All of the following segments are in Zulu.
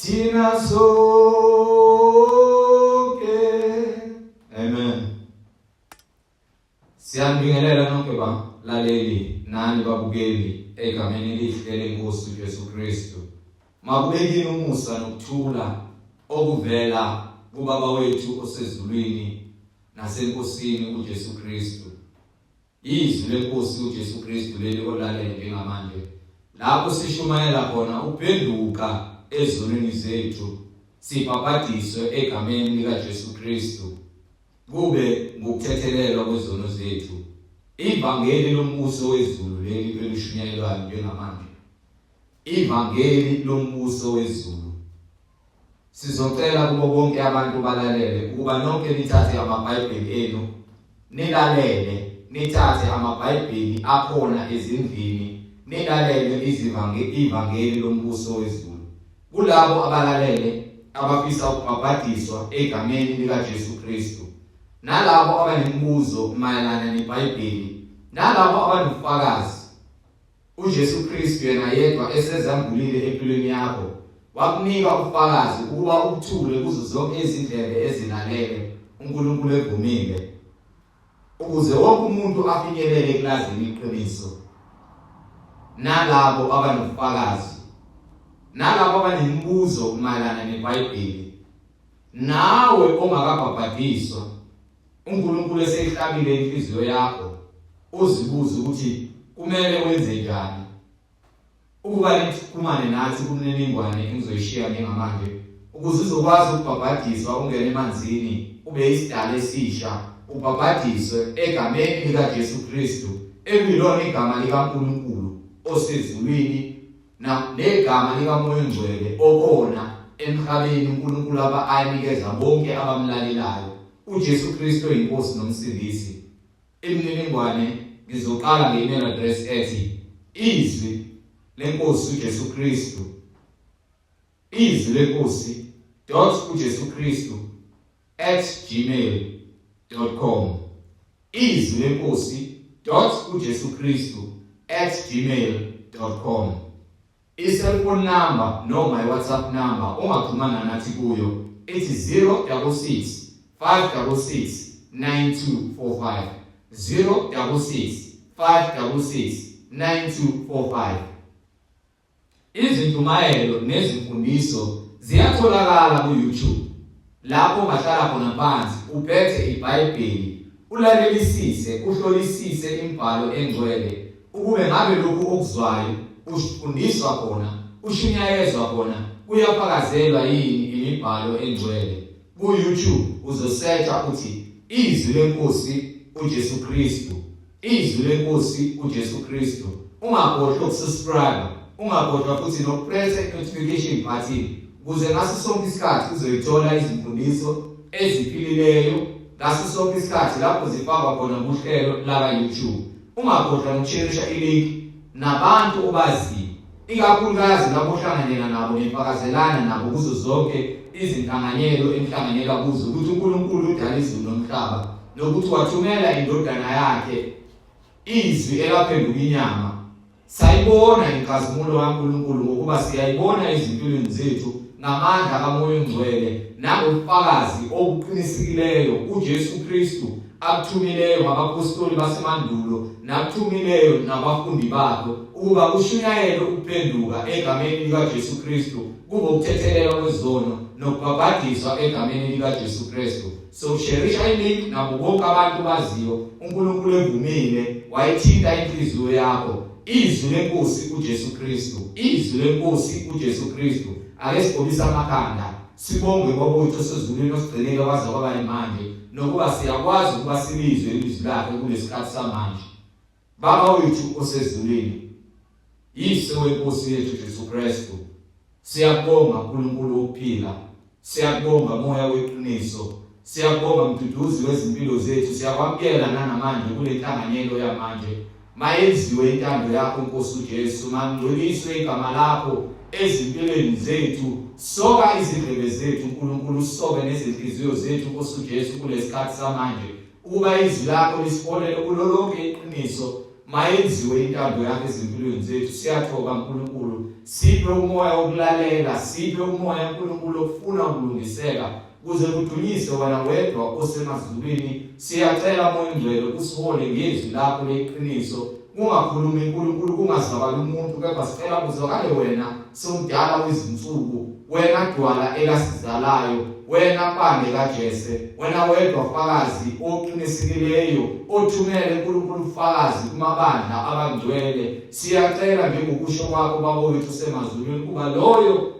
Thina sonke. Amen. Siyanibingelela nonke balaleli nani babukeli egameni elihle lenkosi uJesu Kristu. Makube kini umusa nokuthula okuvela kuBaba wethu osezulwini naseNkosini uJesu Kristu. Izwi leNkosi uJesu Kristu leli olalele njengamanje lapho sishumayela khona ukuphenduka ezonweni zethu sibhabhadiswe egameni likaJesu Kristu kube ngukuthethelelwa kwezono zethu. Ivangeli lombuso wezulu leli elishunyayelwayo njengamanje. Ivangeli lombuso wezulu. Sizocela kubo bonke abantu balalele ukuba nonke nithathe amaBhayibheli enu nilalele, nithathe amaBhayibheli akhona ezindlini nilalele izivangeli lombuso wezulu. Kulabo abalalele abafisa ukubhabhadiswa egameni likaJesu Kristu, nalabo abanemibuzo mayelana neBhayibheli, nalabo abanobufakazi UJesu Kristu yena yedwa esezambulile empilweni yakho, wakunika ubufakazi ukuba ubuthule kuzo zonke izindlebe ezilalele, uNkulunkulu evumile, ukuze wonke umuntu afinyelele ekulazini iqiniso. Nalabo abanobufakazi, nalabo abanemibuzo mayelana neBhayibheli, nawe ongakabhabhadiswa, uNkulunkulu eseyihlabile inhliziyo yakho uzibuze ukuthi kumele wenze njani ukuba nixhumane nathi kumniningwane engizoyishiya njengamanje ukuze uzokwazi ukubhabhadiswa ungene emanzini ube isidala esisha ubhabhadiswe egameni likaJesu Kristu ekuyilona igama likaNkulunkulu osezulwini negama likaMoya oNgcwele okhona emhlabeni uNkulunkulu aba ayinikeza bonke abamlalelayo uJesu Kristu oyinkosi nomsindisi. Imininingwane ngizoqala nge-email address ethi izwi lenkosi uJesu Kristu izwi lenkosi dot uJesu Kristu at gmail dot com izwi lenkosi dot uJesu Kristu at gmail dot com. I-cellphone number noma i-WhatsApp number ongaxhumana nathi kuyo ithi 066 566 9245 066 566 9245. Izintshumayelo nezimfundiso ziyatholakala ku-YouTube lapho ungahlala khona phansi uphethe iBhayibheli ulalelisise uhlolisise imibhalo engcwele ukube ngabe lokhu okuzwayo ufundiswa khona ushunyayezwa khona kuyafakazelwa yini imibhalo engcwele. Ku-YouTube uzosearcha uthi izwi lenkosi uJesu Kristu. Izwi leNkosi uJesu Kristu. Ungakhohlwa ukusubscribe, ungakhohlwa futhi nokupressa i-notification button ukuze ngaso sonke isikhathi uzoyithola izimfundiso eziphilileyo ngaso sonke isikhathi lapho zifakwa khona kuhlelo laka-YouTube. Ungakhohlwa nokusherisha ilink nabantu obaziyo, ikakhulukazi labo ohlanganyela nabo nifakazelana nabo kuzo zonke izinhlanganyelo enihlanganyela kuzo ukuthi uNkulunkulu udala izulu nomhlaba nokuthi wathumela indodana yakhe izwi elaphenduka inyama. Sayibona inkazimulo kaNkulunkulu ngokuba siyayibona ezimpilweni zethu ngamandla kaMoya oNgcwele nangobufakazi obuqinisekileyo uJesu Kristu akuthumileyo ngabapostoli basemandulo nakuthumileyo nabafundi bakhe ukuba kushunyayelwe ukuphenduka egameni likaJesu Kristu kube ukuthethelelwa kwezono nokubhabhadiswa egameni likaJesu Kristu. So sherisha ilink nabo bonke abantu baziyo uNkulunkulu evumile wayithinta inhliziyo yakho. Izwi lenkosi uJesu Kristu, izwi lenkosi uJesu Kristu. Ake sigobise amakhanda sibonge Baba wethu osezulwini osigcinile kwaze kwaba yimanje nokuba siyakwazi ukuba silizwe ilizwi lakhe kulesikhathi samanje. Baba wethu osezulwini, Yise weNkosi yethu Jesu Kristu, siyakubonga uNkulunkulu wokuphila, siyakubonga Moya weqiniso, siyakubonga Mduduzi wezimpilo zethu, siyakwamukela nanamanje kule nhlanganyelo yamanje. Mayenziwe intando yakho Nkosi uJesu, mangcweliswe igama lakho ezimpilweni zethu. Soka izindlebe zethu uNkulunkulu, usoke nezinhliziyo zethu Nkosi uJesu kulesikhathi samanje, ukuba izwi lakho lisiholele kulo lonke iqiniso. Mayenziwe intando yakho ezimpilweni zethu. Siyathoba Nkulunkulu. Siphe umoya wokulalela, siphe umoya uNkulunkulu okufuna ukulungiseka kuze kudunyiswe wena wedwa osemazulwini. Siyacela Moya Ongcwele usihole ngezwi lakho leqiniso. Kungakhulumi uNkulunkulu kungazwakali umuntu kepha sicela kuzwakale wena somdala wezinsuku, wena dwala elasizalayo, wena mpande kaJese, wena wedwa fakazi oqinisekileyo othumele uNkulunkulu ufakazi kumabandla abangcwele. Siyacela njengokusho kwakho Baba wethu osemazulwini kuba loyo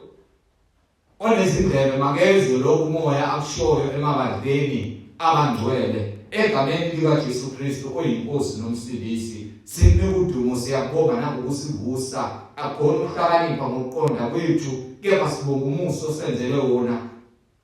onezindlebe makezwe lokhu uMoya akushoyo emabandleni abangcwele egameni likaJesu Kristu oyiNkosi noMsindisi. Simnika udumo, siyakubonga nangokusivusa. Akukhona ukuhlakanipha ngokuqonda kwethu, kepha sibonga umusa osenzele wona.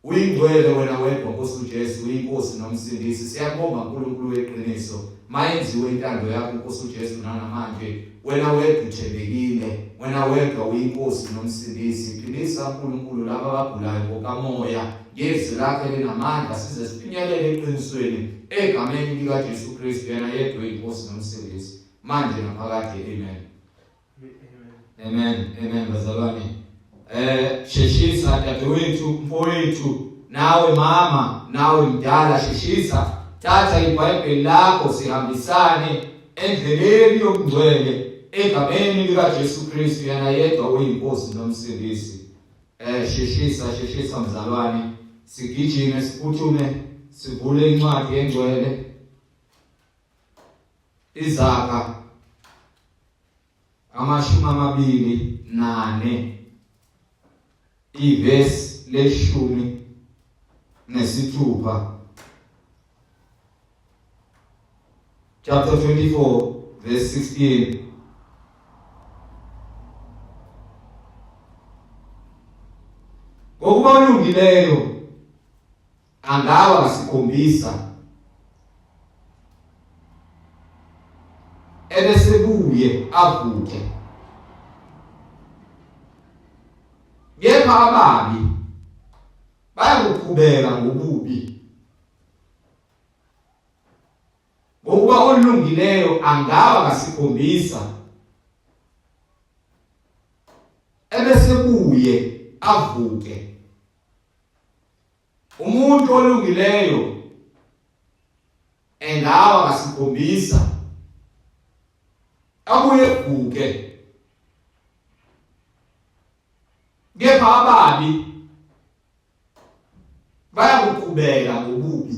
Uyingcwele wena wedwa Nkosi uJesu, uyiNkosi noMsindisi. Siyakubonga uNkulunkulu weqiniso. Mayenziwe intando yakho Nkosi uJesu nanamanje. Wena wedwa uthembekile, wena wedwa uyiNkosi noMsindisi. Philisa uNkulunkulu laba abagulayo ngokamoya ngezwi lakhe linamandla size sifinyelele eqinisweni egameni likaJesu Kristu yena yedwa uyiNkosi noMsindisi manje naphakade. Amen. Amen. Amen bazalwane. Sheshisa dadewethu, mfowethu, nawe mama, nawe mdala sheshisa. Thatha iBhayibheli lakho sihambisane endleleni yobungcwele egameni likaJesu Kristu yena yedwa oyiNkosi noMsindisi. Sheshisa sheshisa mzalwane, sigijime siphuthume sivule incwadi engcwele. Izaga 24 ivesi le-16, chapter 24 verse 16. Ngokuba olungileyo angawa kasikhombisa ebesebuye avuke, kepha ababi bayakuqhubeka ngobubi, ngokuba olungileyo angawa kasikhombisa ebesebuye avuke. Umuntu olungileyo engawa kasikhombisa abuye evuke, kepha ababi bayakuqhubeka ngobubi.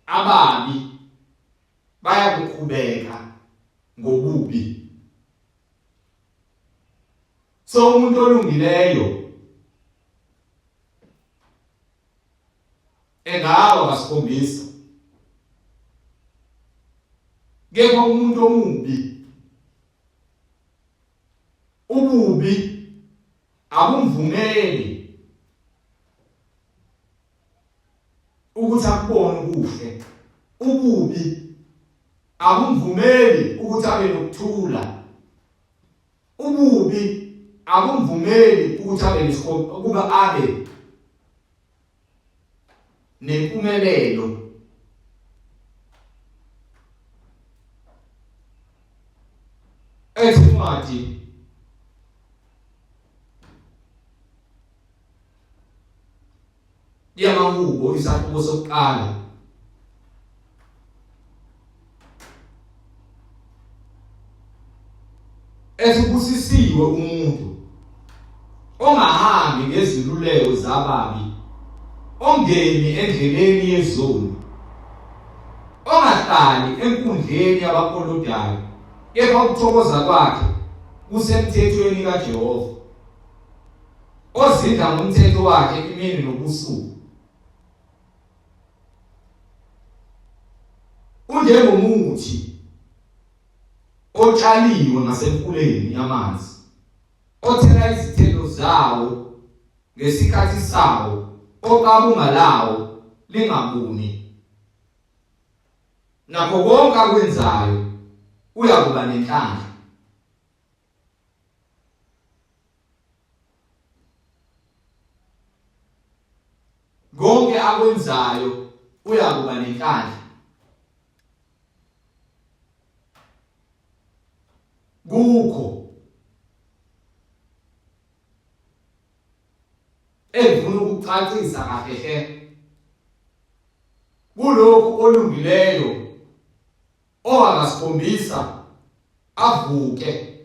Ababi bayakuqhubeka ngobubi. So umuntu olungileyo engawa kasikhombisa, kepha umuntu omubi ububi akumvumeli ukuthi akubone okuhle, ububi akumvumeli ukuthi abe nokuthula, ububi akumvumeli ukuthi abe ukuba abe nempumelelo. Ethi incwadi yamaHubo isahluko sokuqala ethi ubusisiwe umuntu ongahambi ngeziluleko zababi, ongemi endleleni yezoni, ongahlali enkundleni yabakolodayo, kepha ukuthokoza kwakhe kusemthethweni kaJehova, ozidla ngomthetho wakhe imini nobusuku. Unjengomuthi otshaliwe ngasemfuleni yamanzi, othela izithelo zawo ngesikhathi sawo, oqabunga lawo lingabuni. Nakho konke akwenzayo uyakuba nenhlanhla. Konke akwenzayo uyakuba nenhlanhla. Kukho engifuna ukucacisa kahle hle kulokhu olungileyo owangasikhombisa avuke.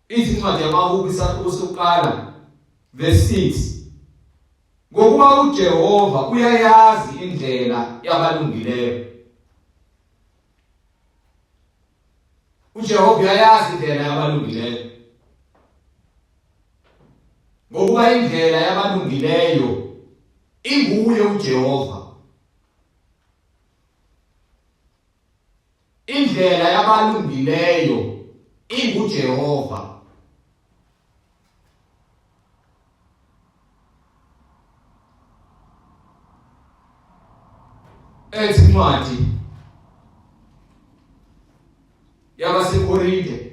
Ithi incwadi yamaHubo isahluko sokuqala verse 6 Ngokuba uJehova uyayazi indlela yabalungileyo. UJehova uyayazi indlela yabalungileyo. Ngokuba indlela yabalungileyo inguye uJehova. Indlela yabalungileyo inguJehova. Ethi incwadi yabaseKorinte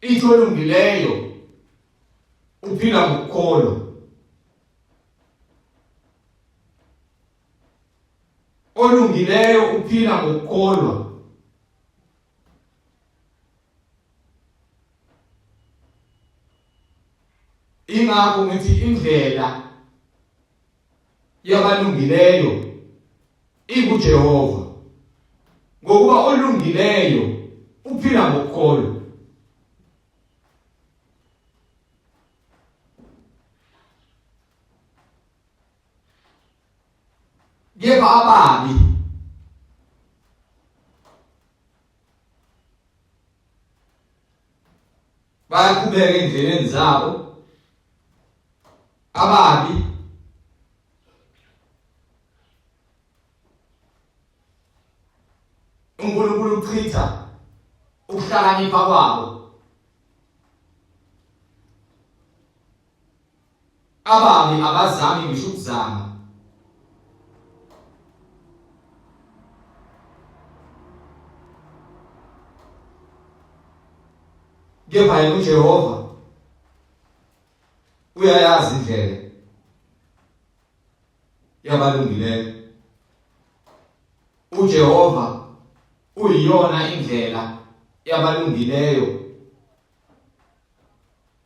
ithi olungileyo uphila ngokukholwa. Olungileyo uphila ngokukholwa. Ingakho ngithi indlela yabalungileyo ikuJehova. Ngokuba olungileyo uphila ngokukholwa. Kepha ababi bayaqhubeka endleleni zabo ababi uNkulunkulu uchitha ukuhlakanipha kwabo Ababi abazami ngisho ukuzama. Kepha yena uJehova uyayazi indlela yabalungileyo. uJehova uyiyona indlela yabalungileyo.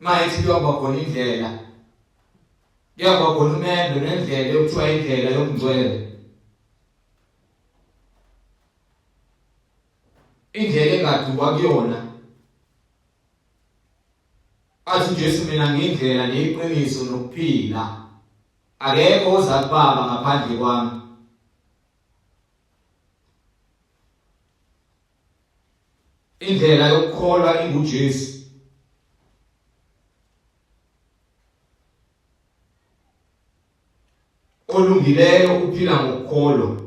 Mayethi kuyoba khona indlela kuyoba khona umendo nendlela yokuthiwa indlela yobungcwele indlela engaduka kuyona athi uJesu mina ngiyindlela neyiqiniso nokuphila akekho oza kubaba ngaphandle kwami Indlela yokukholwa inguJesu. Olungileyo uphila ngokukholwa.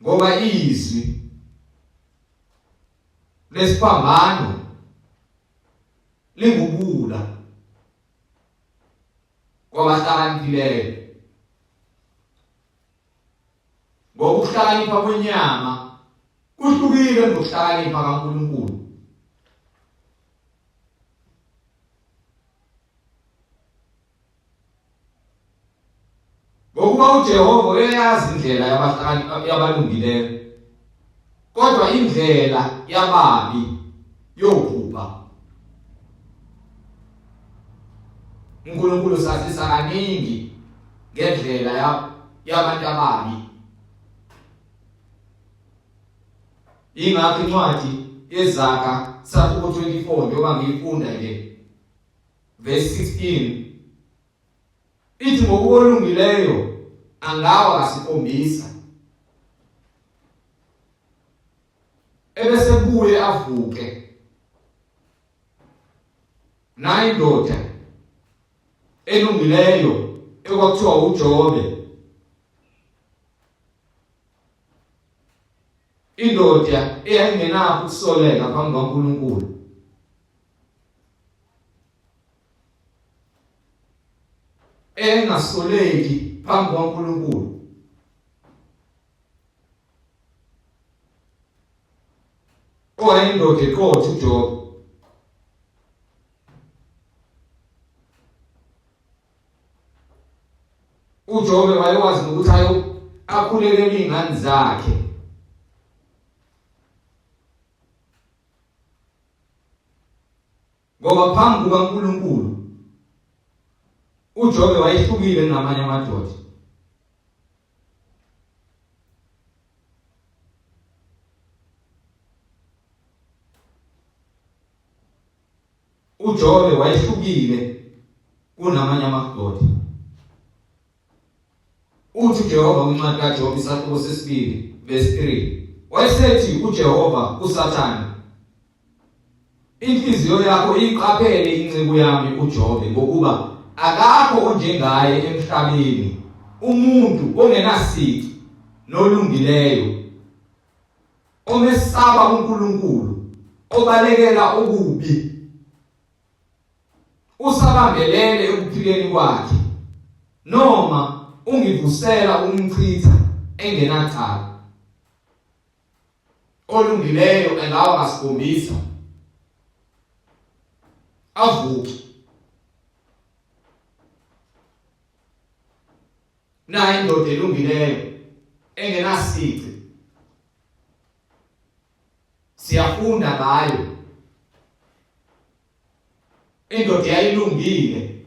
Ngoba izwi lesiphambano lingubula kwabahlakaniphileyo. Ngokuhlakanipha kwenyama kuhlukile ngokuhlakanipha kaNkulunkulu. Ngokuba uJehova uyayazi indlela yabalungileyo, kodwa indlela yababi yobhubha. uNkulunkulu sazisa kaningi ngendlela yabantu ababi. Ingakho incwadi yeZaga sahluko 24 njengoba ngiyifunda nje verse 16 ithi ngokubolungileyo angawa kasikhombisa ebese buye avuke nayi indoda elungileyo ekwakuthiwa uJobe indoda eyayingenakho ukusoleka phambi kaNkulunkulu engasoleki phambi kaNkulunkulu owayindoda eqotho uJobe uJobe wayekwazi nokuthi ayo akhulekele izingane zakhe. Ngoba phambi kukaNkulunkulu uJobe wayehlukile kunamanye amadoda. uJobe wayehlukile kunamanye amadoda. Uthi uJehova kwincwadi kaJobe isahluko sesibili verse 3 wayesethi uJehova kuSathane inhliziyo yakho iqaphele inceku yami uJobe ngokuba akakho onjengaye emhlabeni umuntu ongenasici nolungileyo omesaba uNkulunkulu obalekela okubi usabambelele ekuphileni kwakhe noma ungivusela ukumchitha engenacala olungileyo engawa kasikhombisa avuke nayo indoda elungileyo engenasici siyafunda ngayo indoda yayilungile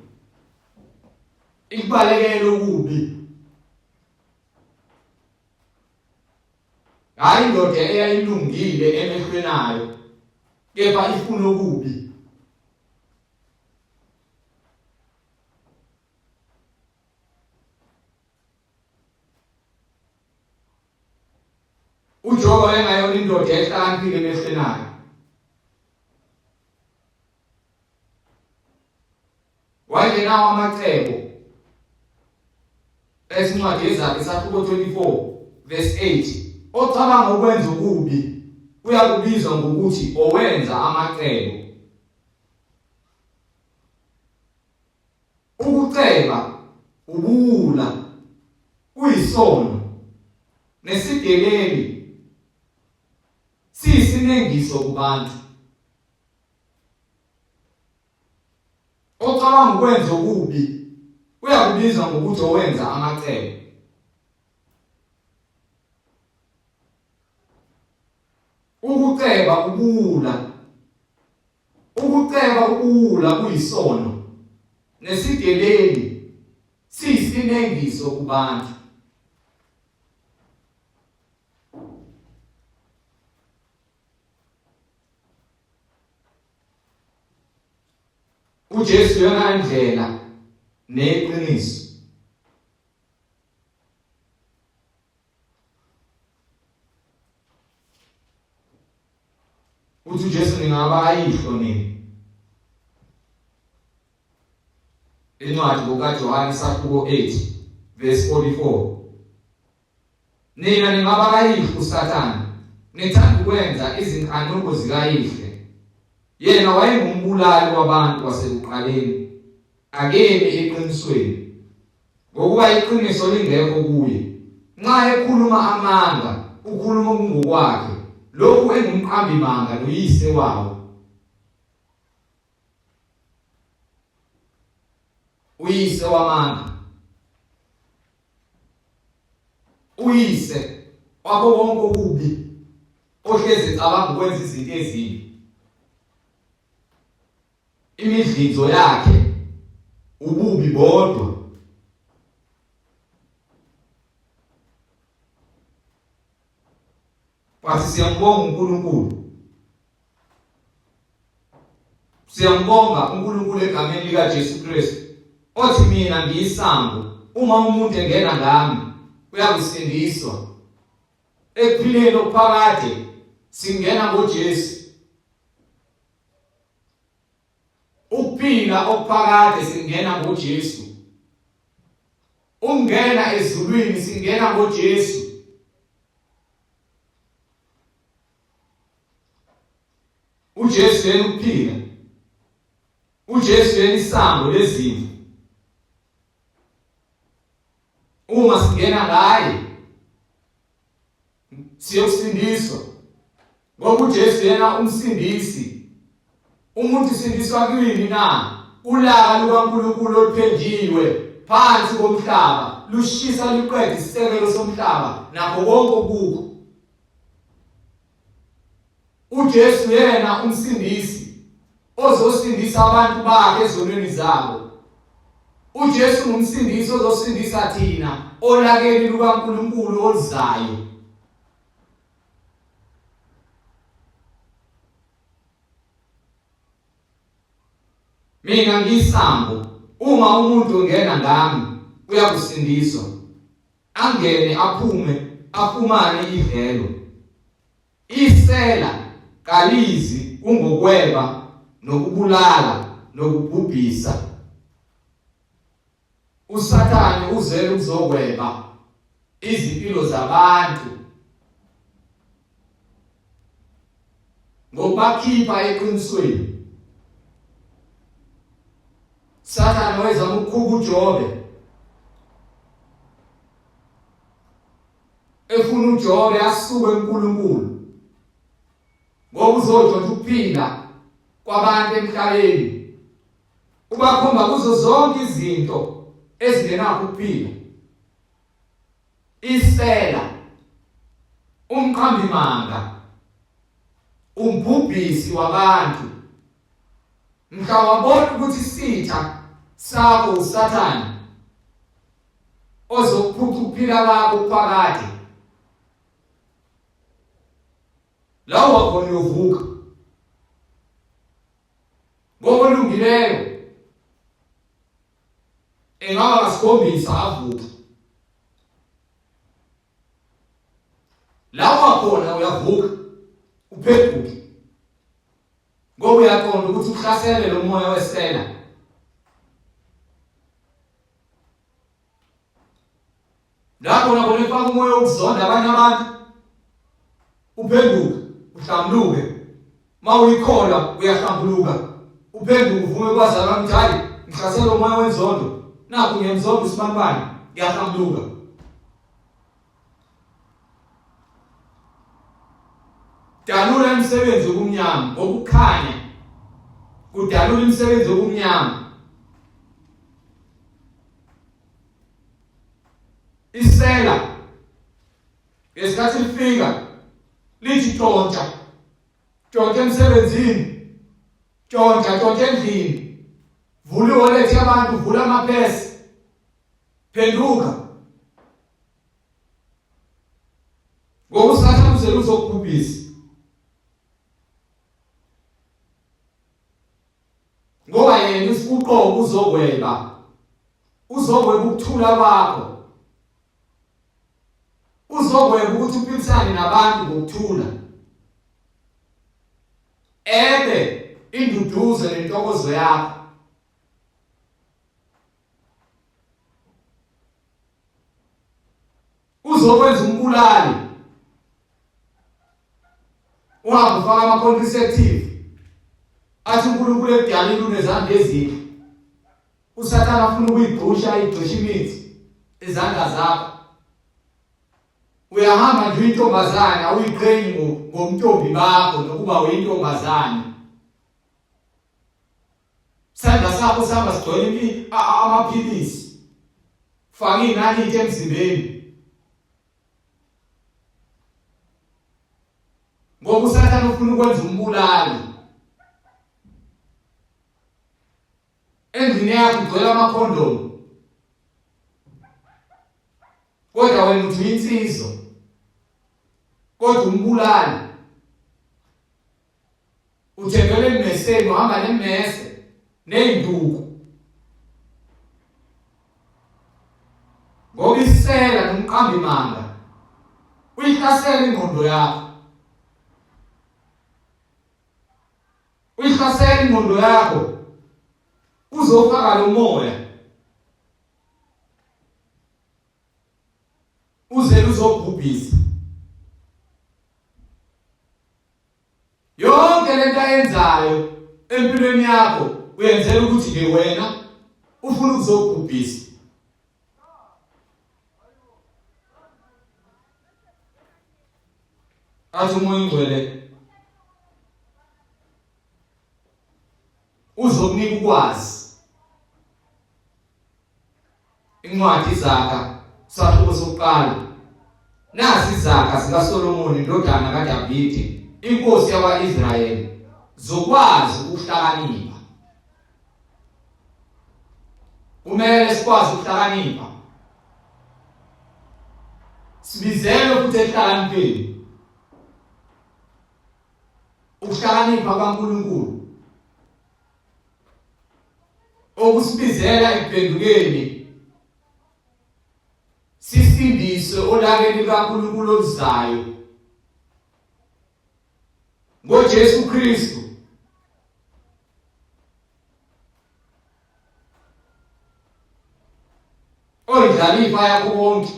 ikubalekela okubi hayi indoda eyayilungile emehlweni ayo kepha ifuna okubi uJobe wayengayona indoda ehlakaniphile emehlweni ayo wayengenawo amacebo esincwadi yezakhe isahluko 24 verse 8 ocabanga ukwenza okubi uyakubizwa ngokuthi owenza amacebo Ukuceba ubuwula kuyisono nesideleli siyisinengiso kubantu. Ocabanga ukwenza okubi uyakubiza ngokuthi owenza amacebo. Ukuceba ubuwula Ukuceba ubuwula kuyisono nesideleli siyisinengiso kubantu. UJesu yona indlela neqiniso. Uthi uJesu ningaba ayihlo nini? Incwadi kukaJohane isahluko 8 verse 44. Nina ningaba kayihlo uSathane, nithanda ukwenza izinkanuko zikayihle. Yena wayengumbulali wabantu kwasekuqaleni, akemi eqinisweni. Ngokuba iqiniso lingekho kuye. Nxa ekhuluma amanga, ukhuluma okungokwakhe, lokhu engumqambi manga noyise wawo. Uyise wamanga. Uyise wakho konke okubi ohlezi ecabanga ukwenza izinto ezimbi. Imidlinzo yakhe ububi bodwa. Wathi siyambonga uNkulunkulu. Siyambonga uNkulunkulu egameni lika Jesu Kristu. Othi mina ngiyisango uma umuntu engena ngami uyakusindiswa. Ekuphileni okuphakade singena ngoJesu. Ukuphila okuphakade singena ngoJesu. Ungena ezulwini singena ngoJesu. uJesu yena ukuphila. uJesu yena isango lezimvu. Uma singena ngaye siyokusindiswa ngoba uJesu yena umsindisi umuntu usindiswa kuyini na ulaka lukaNkulunkulu oluphenjiwe phansi komhlaba lushisa luqede isisekelo somhlaba nakho konke okukho. UJesu yena umsindisi ozosindisa abantu bakhe ezonweni zabo. UJesu ngumsindisi ozosindisa thina olakeni lukaNkulunkulu oluzayo. Mina ngiyisango, uma umuntu engena ngami uyakusindiswa, angene aphume afumane idlelo. Isela kalizi kungokweba nokubulala nokubhubhisa. USathane uzele ukuzokweba izimpilo zabantu ngokubakhipha eqinisweni. Sathane wayezama ukukhuba uJobe efuna uJobe asuke kuNkulunkulu ngoba uzotshontsha ukuphila kwabantu emhlabeni ubakhomba kuzo zonke izinto ezingenakho ukuphila isela umqambi manga umbhubhisi wabantu mhla wabona ukuthi isitha sakho uSathane ozokuphuca ukuphila kwakho phakade lawo wakhona uyovuka ngokulungileyo engaba kasikhombisa avuka la wakhona uyavuka uphenduke ngoba uyaqonda ukuthi uhlasele lo moya wesela La khona khona efaka umoya wokuzonda abanye abantu uphenduke uhlambuluke uma uyikholwa uyahlambuluka uphenduke uvume kwazalwane ukuthi hayi ngihlasela umoya wenzondo nakhu ngiyamzonda usibanibani ngiyahlambuluka dalula imisebenzi yokumnyama ngokukhanya kudalula imisebenzi yokumnyama Isela ngesikhathi lifika lithi tshontsha tshontsha emsebenzini tshontsha tshontsha endlini vula iwallet yabantu vula amaphesi phenduka ngoba usathane uzele uzokubhubhisa ngoba yena uqobo uzokweba uzokweba ukuthula kwakho uzokweba ukuthi uphilisane nabantu ngokuthula ebe induduzo nentokozo yakho Uzokwenza umbulali. Uhamba ufaka ama contraceptive. Athi uNkulunkulu ekudalile unezandla ezinhle. USathane afuna ukuyigxusha igxisha imithi izandla zakho. Uyahamba nje uyintombazane awuyiqhenyi ngomntombi bakho nokuba uyintombazane. Sandla sakho sihamba sigcwele amaphilisi. Faka inaliti emzimbeni. Ngoba uSathane ufuna ukwenza umbulali. Endlini yakho ugcwele amakhondomu. Kodwa wena uthi uyinsizwa. Kodwa umbulali. Uthembele emmeseni uhamba nemmese nezinduku. Ngoba isela nomqambi manga uyihlasela ingqondo yakho. Uyihlasela ingqondo yakho. Uzofaka lo moya. Uze uzobhubhisa. Yonke lento ayenzayo empilweni yakho uyenzela ukuthi nje wena ufuna ukuzobhubhisa. Athi umoya ongcwele uzokunika ukwazi. Incwadi Izaga sahluko sokuqala. Nazi izaga zikaSolomoni indodana kaDavide, inkosi yakwa-Israyeli, zokwazi ukuhlakanipha. Kumele sikwazi ukuhlakanipha. Sibizelwe futhi ekuhlakanipheni. Ukuhlakanipha kaNkulunkulu okusibizela ekuphendukeni sisindiswe olakeni lukaNkulunkulu oluzayo ngoJesu Kristu. Oyindlalifa yakho konke,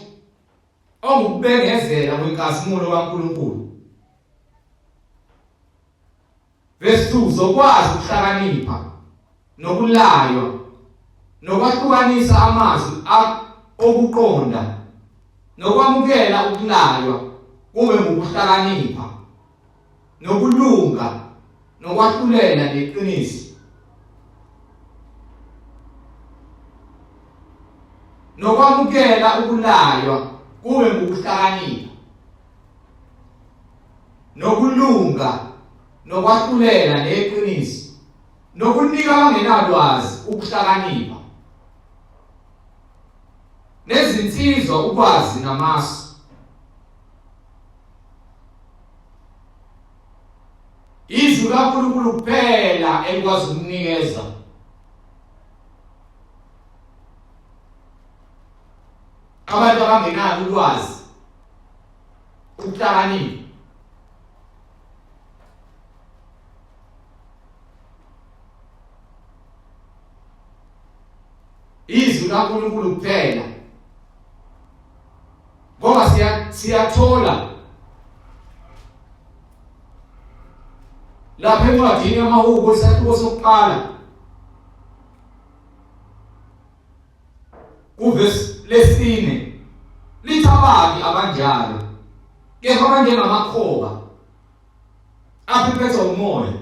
ongukubengezela kwenkazimulo kaNkulunkulu. Verse 2 zokwazi ukuhlakanipha nokulaywa nokwahlukanisa amazwi okuqonda nokwamukela ukulaywa kube ngukuhlakanipha nokulunga nokwahlulela neqiniso nokwamukela ukulaywa kube ngukuhlakanipha nokulunga nokwahlulela neqiniso nokunika abangenalwazi ukuhlakanipha nezinsizwa ukwazi namasu. Izwi kaNkulunkulu kuphela elikwazi ukunikeza abantu abangenalo ulwazi ukuhlakanipha. Izwi kaNkulunkulu kuphela, ngoba siyathola lapha encwadini yamaHubo isahluko sokuqala kuvesi lesine lithi ababi abanjalo kepha banjengamakhoba aphephethwa umoya,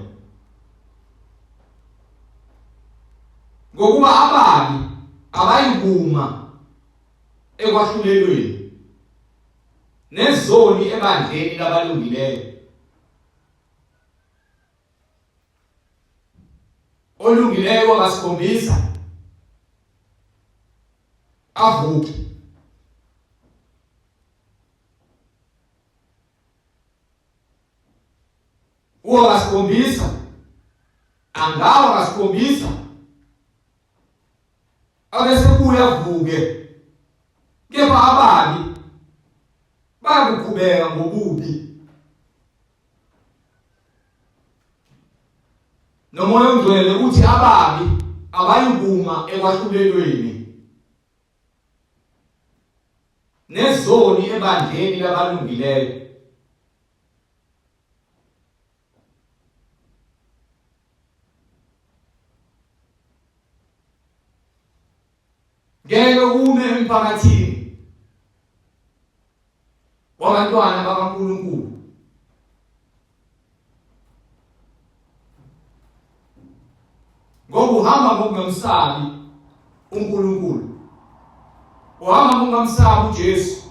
ngokuba ababi abayikuma ekwahlulelweni nezoni ebandleni labalungileyo. Olungileyo akasikhombisa avuke. Uwa kasikhombisa, angawa kasikhombisa, abesebuya avuke, kepha ababi bayakuqhubeka ngobubi. Nomoya oNgcwele uthi ababi abayikuma ekwahlulelweni nezoni ebandleni labalungileyo. Ngeke ume emphakathini wabantwana bakaNkulunkulu ngoba uhamba ngokungamsabi uNkulunkulu, uhamba ngokungamsabi uJesu,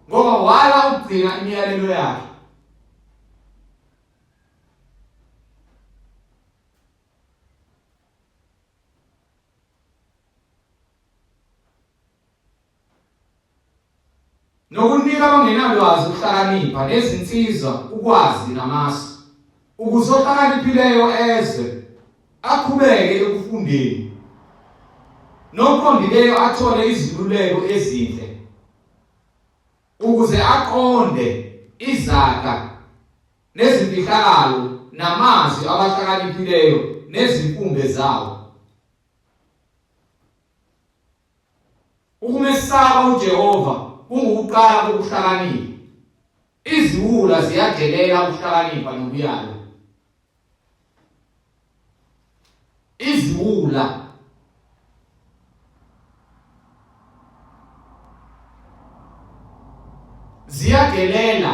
ngoba wala ukugcina imiyalelo yakhe. Nokunika abangenalwazi ukuhlakanipha nezinsizwa ukwazi namasu, ukuze ohlakaniphileyo ezwe aqhubeke ekufundeni, noqondileyo athole iziluleko ezinhle, ukuze aqonde izaga nezimfihlakalo namazwi abahlakaniphileyo nezimfumbe zawo. Ukumesaba uJehova kungukuqala kokuhlakanipha. Iziwula ziyadelela ukuhlakanipha nokuyalwa. Iziwula ziyadelela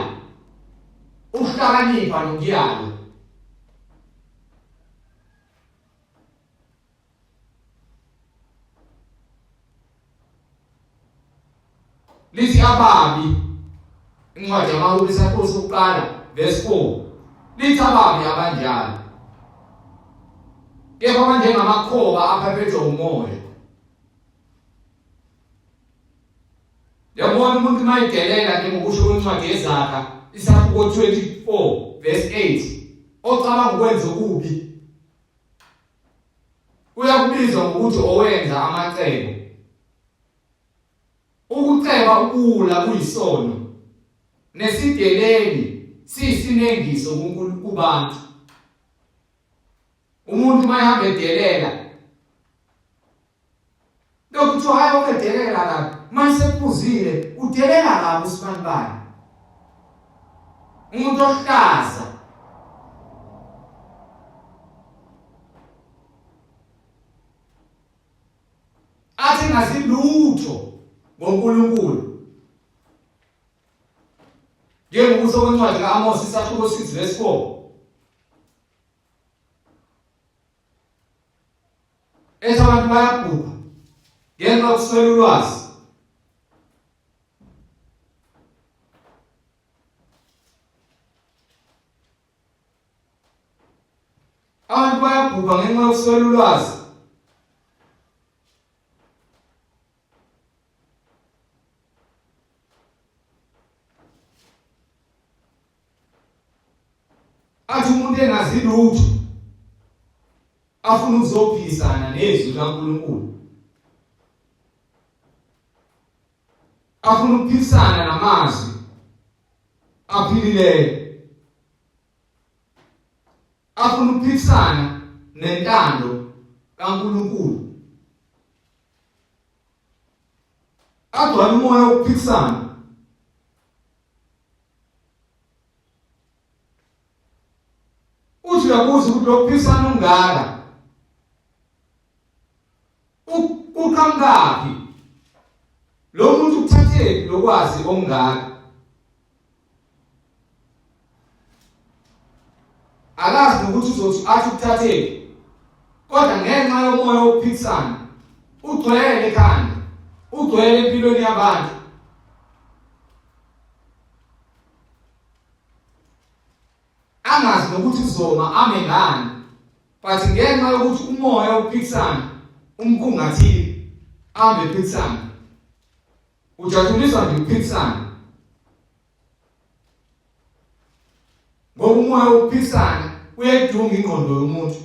ukuhlakanipha nokuyalwa. Lithi ababi incwadi yamaHubo isahluko sokuqala verse 4 lithi ababi abanjalo kepha banjengamakhoba aphaphethwe umoya. Yabona umuntu mayidelela njengokusho kwencwadi yeZaga isahluko 24 verse 8 ocabanga ukwenza okubi uyakubizwa ngokuthi owenza amacebo. Ukuceba ubuwula kuyisono, nesideleli siyisinengiso kubantu. Umuntu uma ehamba edelela, lokhu kuthiwa hayi okedelela kabi, uma esephuzile udelela kabi usibanibani. Umuntu ohlaza athi ngazi lutho ngoNkulunkulu njengokusho kwencwadi kaAmos isahluko 6 verse 4 ethi abantu bayabhubha ngenxa yokuswela ulwazi. Abantu bayabhubha ngenxa yokuswela ulwazi. Athi umuntu engazi lutho afuna ukuzophikisana nezwi likaNkulunkulu. Afuna ukuphikisana namazwi aphilileyo. Afuna ukuphikisana nentando kaNkulunkulu. Agcwala umoya wokuphikisana. Uthi uyabuza ukuthi lokuphikisana ungaka uqhamukaphi? Lo muntu ukuthathephi lokwazi okungaka? Akazi nokuthi uzothi athi ukuthathephi, kodwa ngenxa yomoya wokuphikisana ugcwele ekhanda, ugcwele empilweni yabantu. Angazi nokuthi uzoma ame ngani, but ngenxa yokuthi umoya wokuphikisana umkhungathile, ahambe ephikisana, ujatshuliswa nje ukuphikisana. Ngoba umoya wokuphikisana uyayidunga ingqondo yomuntu,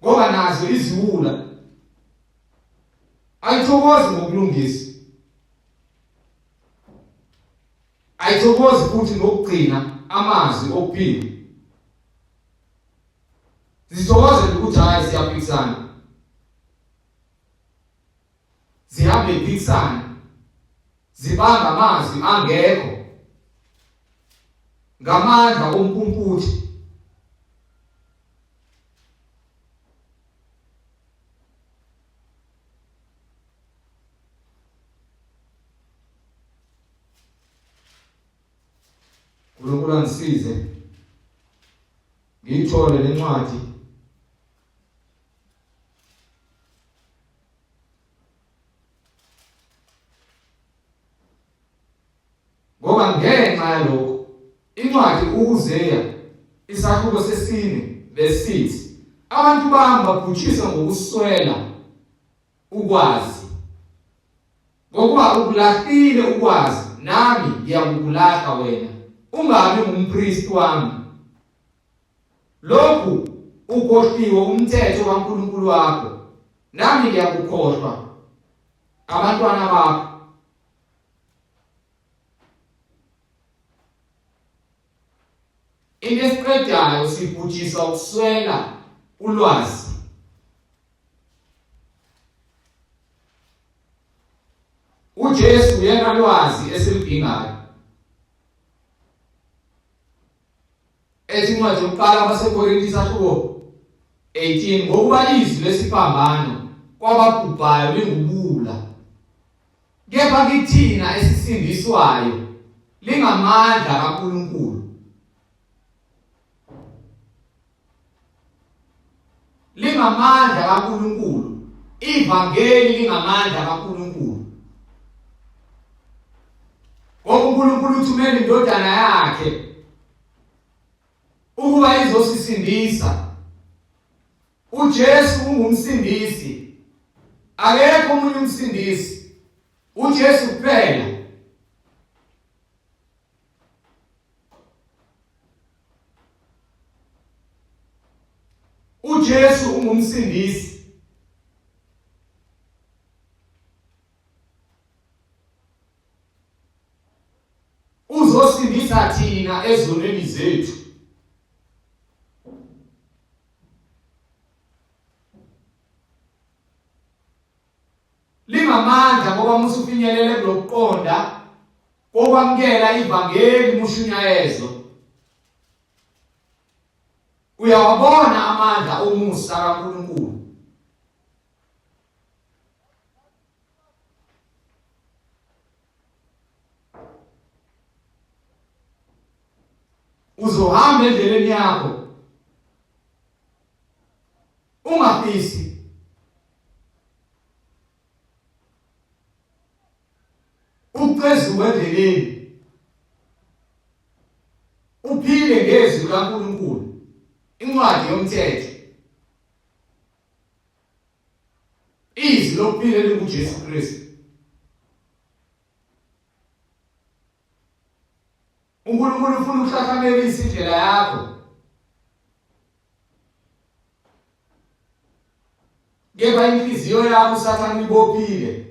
ngoba nazo iziwula ayithokozi ngokulungisa, ayithokozi futhi ngokugcina amazwi okuphila. Zithokozela ukuthi hayi siyaphikisana, zihambe iphikisana, zibanga amazwi angekho ngamandla ompumputhe. uNkulunkulu angisize ngiyithole lencwadi. Ngoba ngenxa yalokho incwadi uHoseya isahluko sesine verse 6 abantu bami babhujiswa ngokuswela ukwazi, ngokuba ukulahlile ukwazi, nami ngiyakukulahla wena, ungabi ngumpristi wami. Lokhu ukhohliwe umthetho kaNkulunkulu wakho, nami ngiyakukhohlwa abantwana bakho. Into esiqedayo sibhujiswa ukuswela ulwazi. UJesu uyena lwazi esiludingayo. Ethi incwadi yokuqala kwabaseKorinte isahluko 18 ngokuba izwi lesiphambano kwababhubhayo lingubula, kepha kithina esisindiswayo lingamandla kaNkulunkulu. Lingamandla kaNkulunkulu. Ivangeli lingamandla kaNkulunkulu. Ngoba uNkulunkulu uthumela indodana yakhe ukuba izosisindisa. UJesu ungumsindisi. Akekho omunye umsindisi. UJesu kuphela. UJesu ungumsindisi. Uzosindisa thina ezonweni zethu. Lingamandla ngoba musufinyelele kulokuqonda kokwamukela ivangeli mushunyayezwa. Uyawabona amandla omusa kaNkulunkulu. Uzohamba endleleni yakho ungafisi ucezuke endleleni uphile ngezwi likaNkulunkulu incwadi yomthetho izwi lokuphila elinguJesu Kristu. uNkulunkulu ufuna ukuhlahlamelisa indlela yakho. Kepha inhliziyo yakho uSathane uyibophile.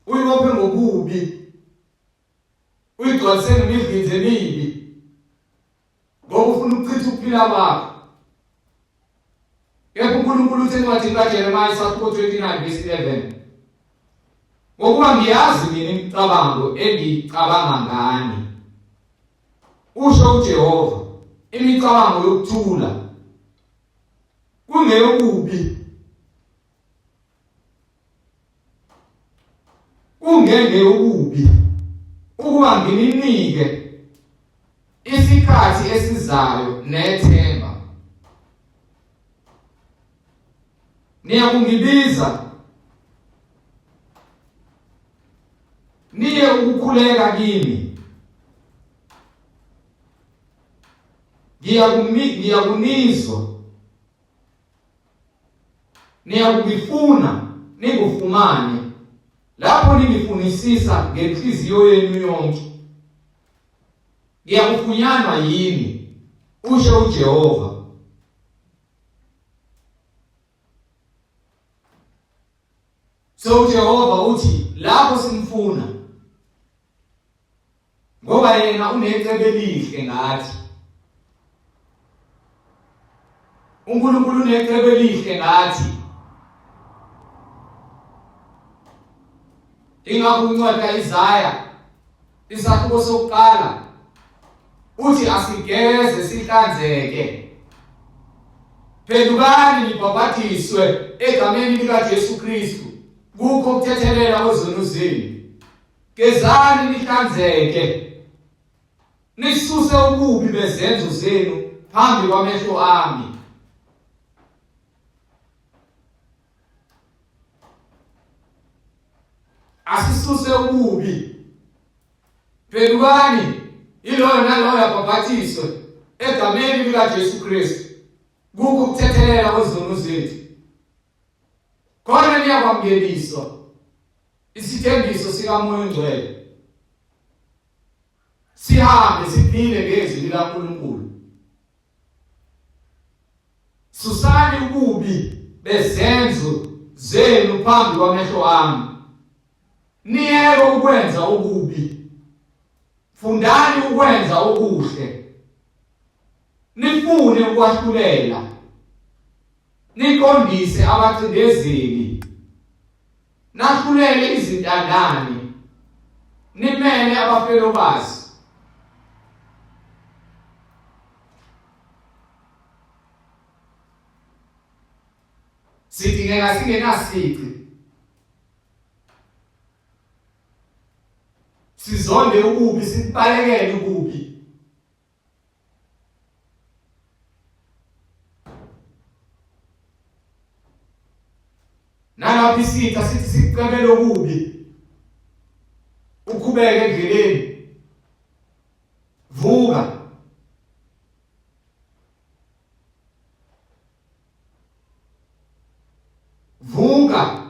Uyibophe ngobubi. Uyigcwalise ngemidlinzo emibi. Ngoba ufuna ukuchitha ukuphila kwakho. Kepha uNkulunkulu uthi encwadini kaJeremiya isahluko 29 verse 11 Ngokuba ngiyazi mina imicabango engiyicabanga ngani usho uJehova imicabango yokuthula kungeyokubi kungenge ububi ukuba ngininike isikhathi esizayo nethemba niyakungibiza niye ukukhuleka kimi ngiyakunizwa Niyakungifuna ningufumane lapho ningifunisisa ngenhliziyo yenu yonke. Ngiyakufunyanwa yini, usho uJehova. So uJehova uthi lapho simfuna ngoba yena unecebo elihle ngathi. uNkulunkulu unecebo elihle ngathi. Ingakho incwadi kaIsaya isahluko sokuqala uthi asigeze sihlanzeke. Phendukani nibhabhathiswe egameni likaJesu Kristu kukho ukuthethelela kwezono zenu. Gezani nihlanzeke. Nisuse ububi bezenzo zenu phambi kwamehlo ami. Asisuse ububi. Phendukani yiloyo naloyo abhabhathiswe egameni likaJesu Kristu kukho ukuthethelela kwezono zethu. Khona niyakwamukeliswa isithembiso sikaMoya oNgcwele. Sihambe siphile ngezwi likaNkulunkulu. Susani ububi bezenzo zenu phambi kwamehlo ami. Niyeke ukwenza okubi. Fundani ukwenza okuhle. Nifune ukwahlulela. Niqondise abacindezeli. Nahlulele izintandane. Nimele abafelokazi. Sidingeka singenasici. Sizonde ububi sibalekele ububi. Lapho isitha sithi sikucebela okubi, ukhubeke endleleni. Vuka. Vuka.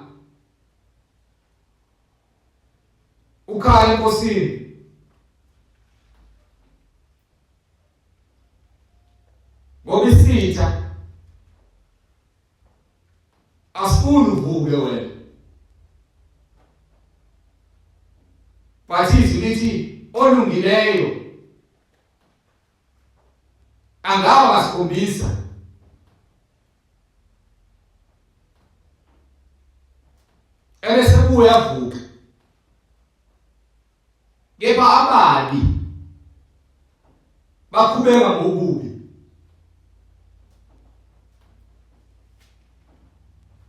Ukhala enkosini. Ngoba isitha asifuni uvuke wena. But izwi lithi olungileyo angawa kasikhombisa ebese buya avuka kepha ababi bakhubeka ngobubi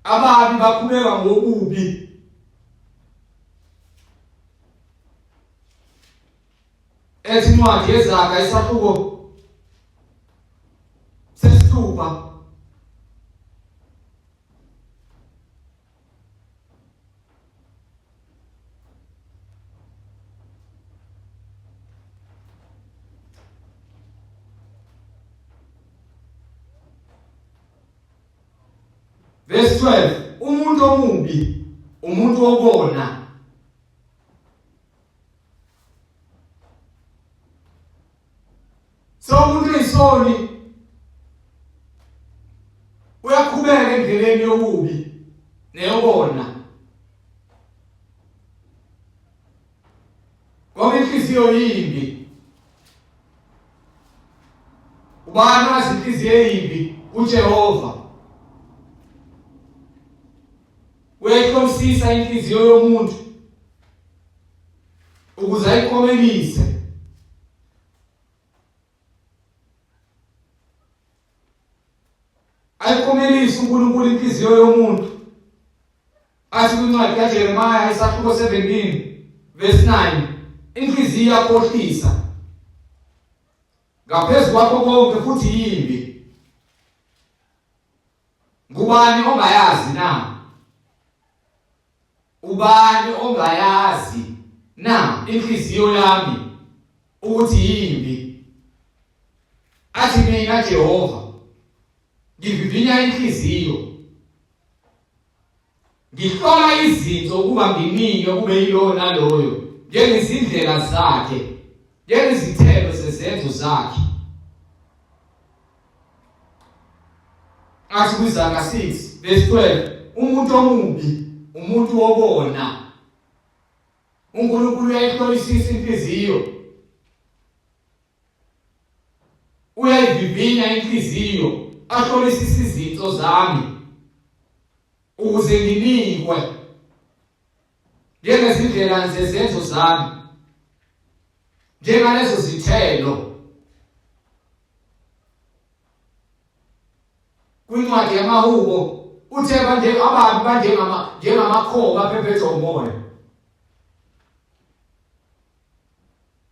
ababi bakhubeka ngobubi Ethi incwadi yeZaga isahluko sesithupha Verse 12 umuntu omubi umuntu obona So umuntu oyisoni uyaqhubeka endleleni yobubi neyobona. Ngoba inhliziyo yimbi. Ubani wazi inhliziyo eyimbi? uJehova. Uyayihlolisisa inhliziyo yomuntu ukuze ayikomelise. Ayikomelise uNkulunkulu inhliziyo yomuntu. Athi kwincwadi kaJeremiya isahluko 17 verse 9 inhliziyo iyakhohlisa ngaphezu kwakho konke futhi yimbi. Ngubani ongayazi na? Ubani ongayazi na inhliziyo yami ukuthi yimbi? Athi mina Jehova ngivivinya inhliziyo ngihlola izinto ukuba nginike kube yilowo naloyo njengezindlela zakhe njengezithelo zezenzo zakhe Athi kwiZaga 6 verse 12 umuntu omubi umuntu wokona. uNkulunkulu uyayihlolisisa inhliziyo. Uyayivivinya inhliziyo, ahlolisise izinto zami ukuze nginikwe njengezindlela zezenzo zami njengalezo zithelo Kwincwadi yamaHubo uthe banje ababi banjengama njengamakhoba aphephethwa umoya.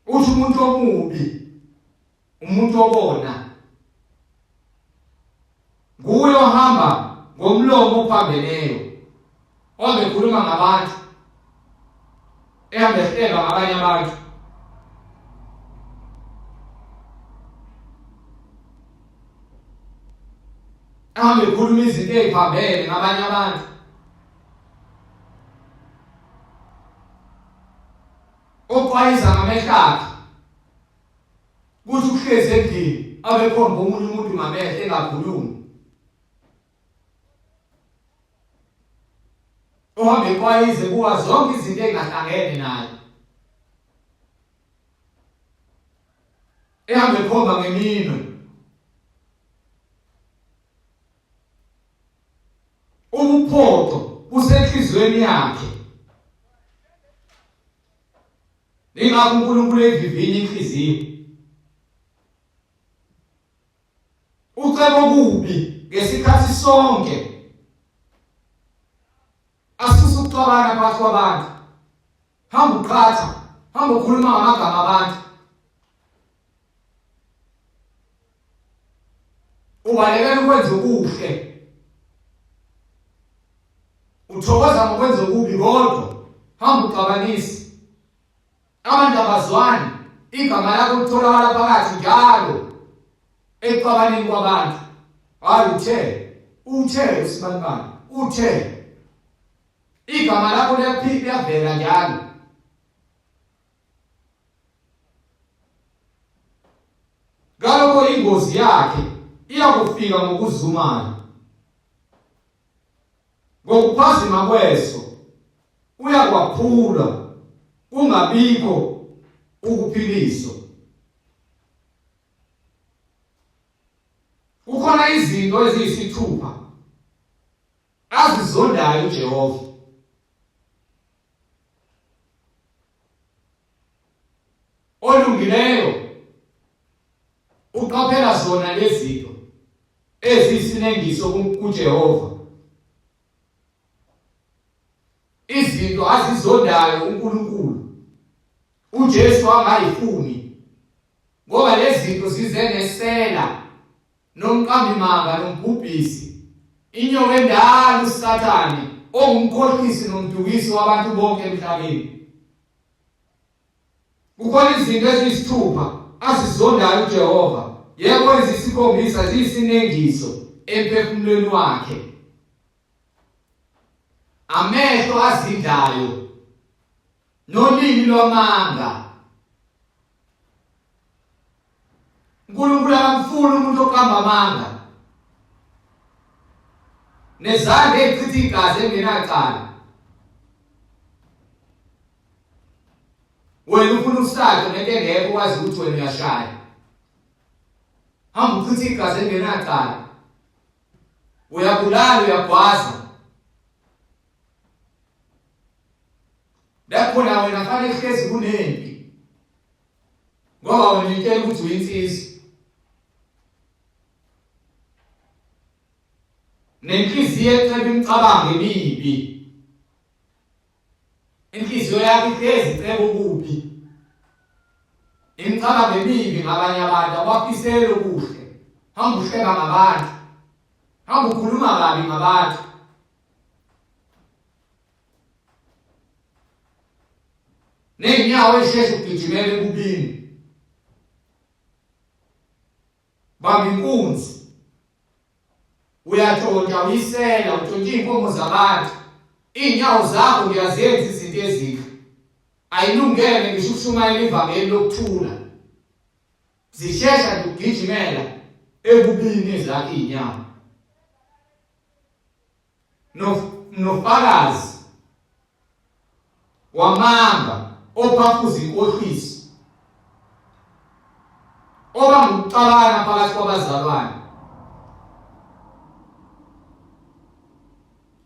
Uthi umuntu omubi umuntu obona nguye ohamba ngomlomo ophambeneyo ohambe ekhuluma ngabantu ehambe ehleba ngabanye abantu ahambe ekhuluma izinto eziphambene ngabanye abantu oqwayiza ngamehlo akhe kuthi uhlezi endlini abekhomba omunye umuntu ngamehlo engakhulumi ohambe eqwayize kuwa zonke izinto engahlangene naye ehambe ekhomba ngeminwe ubuphoqo busenhlizweni yakhe ingakho uNkulunkulu evivinya inhliziyo ucebo kubi ngesikhathi sonke asusa ukuxabana phakathi kwabantu hamba uqhatha hamba ukhuluma ngamagama abantu ubalekela ukwenza okuhle. Uthokoza ngokwenza okubi kodwa hamba uxabanise. Abantu abazwani, igama lakho litholakala phakathi njalo ekuxabaneni kwabantu. Hayi uthe, uthe usibanibani, uthe. Igama lakho liyavela njalo. Ngalokho ingozi yakhe iyakufika ngokuzumayo. Ngokuphazima kweso uyakwaphulwa kungabikho ukuphiliswa. Kukhona izinto eziyisithupha azizondayo uJehova. Olungileyo uqaphela zona lezinto eziyisinengiso kuJehova. Izinto azizondayo uNkulunkulu uJesu angayifuni ngoba lezi zinto zize nesela nomqambimanga nombhubhisi inyoka endala uSathane ongumkhohlisi nomdukisi wabantu bonke emhlabeni. Kukhona izinto eziyisithupha azizondayo uJehova, yebo eziyisikhombisa ziyisinengiso emphefumulweni wakhe. Amehlo azidlayo nolimi lwamanga. uNkulunkulu akamfuni umuntu oqamba amanga. Nezandla ezichitha igazi engenacala. Wena ufuna usakhe ngento engekho wazi ukuthi wena uyashaya. Hamba uchithe igazi engenacala. Uyabulala uyagwaza. Lakhona wena fanele hlezi kunempi. Ngoba wena uyitshela ukuthi uyinsizwa. Nenhliziyo eceba imicabango emibi. Inhliziyo yakho ihlezi iceba okubi. Imicabango emibi ngabanye abantu abafiseli okuhle. Hamba uhleka ngabantu. Hamba ukhuluma kabi ngabantu. Nezinyawo ezisheshe ukugijimela ebubini. Bamba inkunzi. Uyatshontsha uyisela utshontsha iy'nkomo zabantu. Iy'nyawo zakho ngiyazenza izinto ezinhle. Ayilungele ngisho ukushumayela ivangeli lokuthula. Zishesha nje ukugijimela ekubini ezakho iy'nyawo. Nofakazi wamanga ophafuza inkohliso oba ngukuxabana phakathi kwabazalwane.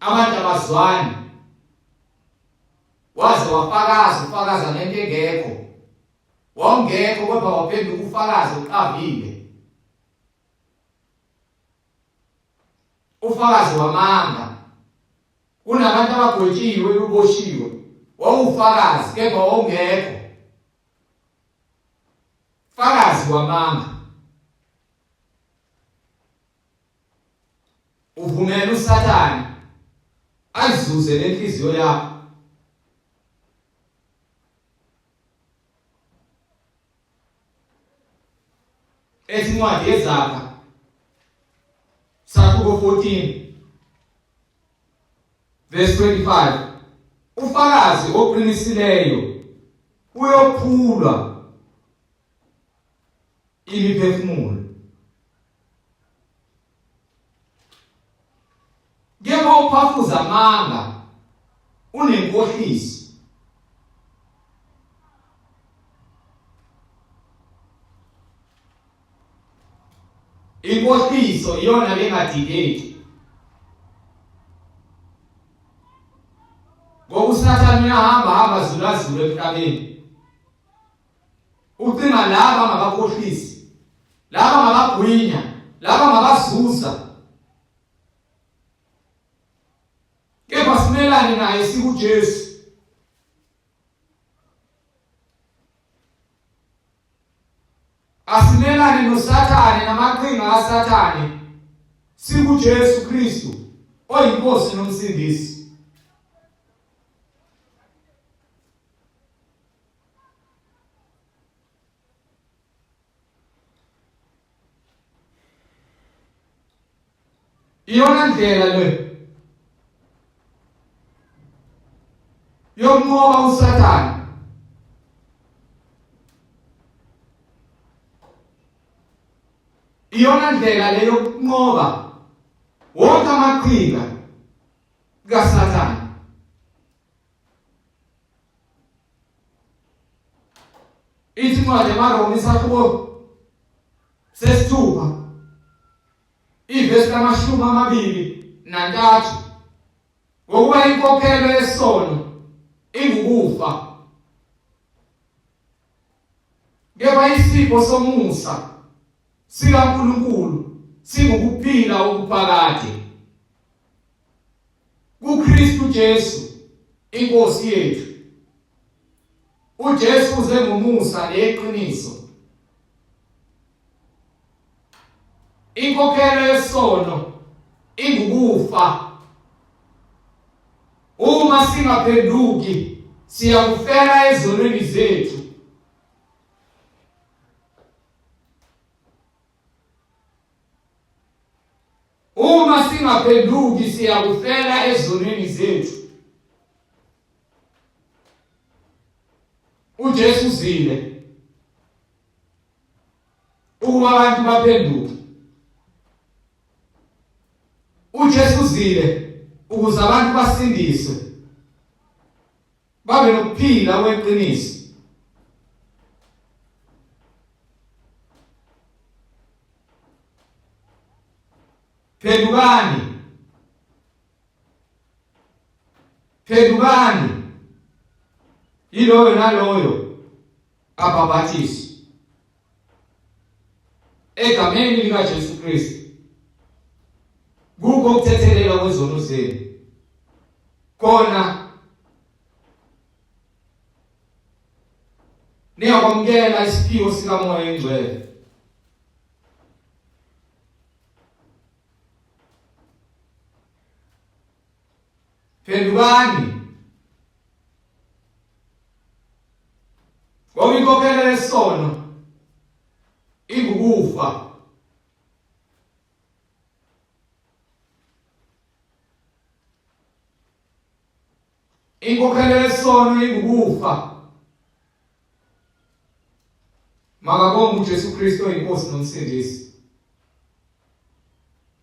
Abantu abazwani, waze wafakaza ufakaza ngento engekho, wawungekho kodwa waphenduka ufakazi uqavile, ufakazi wamanga. Kunabantu abagwetshiwe beboshiwe, wawufakazi kepha wawungekho, fakazi wamanga. Uvumela uSathane ayizuze lenhliziyo yakho. Ethi incwadi yeZaga sahluko 14 verse 25, ufakazi oqinisileyo uyophulwa imiphefumulo, kepha uphafuza amanga unenkohliso. Inkohliso iyona lengadingeki. Ngoba uSathane uyahamba hamba zulazula emhlabeni. Ucinga laba ngabakhohlisi, laba ngabagwinya, laba ngabazuza. Kepha simelane naye sikuJesu. Asimelane noSathane namaqhinga kaSathane sikuJesu Kristu oyiNkosi noMsindisi. Iyona ndlela le yokunqoba uSathane. Iyona ndlela le yokunqoba wonke amaqhinga kaSathane. Ithi incwadi yamaRoma isahluko sesithupha ivesi lama-23, ngokuba inkokhelo yesono ingukufa, kepha isipho somusa sikaNkulunkulu singukuphila okuphakade kuKristu Jesu inkosi yethu. uJesu uze ngomusa neqiniso. Inkokhelo yesono ingukufa. Uma singaphenduki siyakufela ezonweni zethu. Uma singaphenduki siyakufela ezonweni zethu. uJesu uzile ukuba abantu baphenduke. uJesu uzile ukuze abantu basindiswe babe nokuphila kweqiniso. Phendukani, phendukani, yiloyo naloyo abhabhathiswe egameni likaJesu Kristu kukho ukuthethelelwa kwezono zenu, khona niyakwamukela isiphiwo sikaMoya oNgcwele. Phendukani, ngoba inkokhelo yesono ingukufa. Inkokhelo yesono ingukufa. Makabonge uJesu Kristu oyinkosi nomsindisi.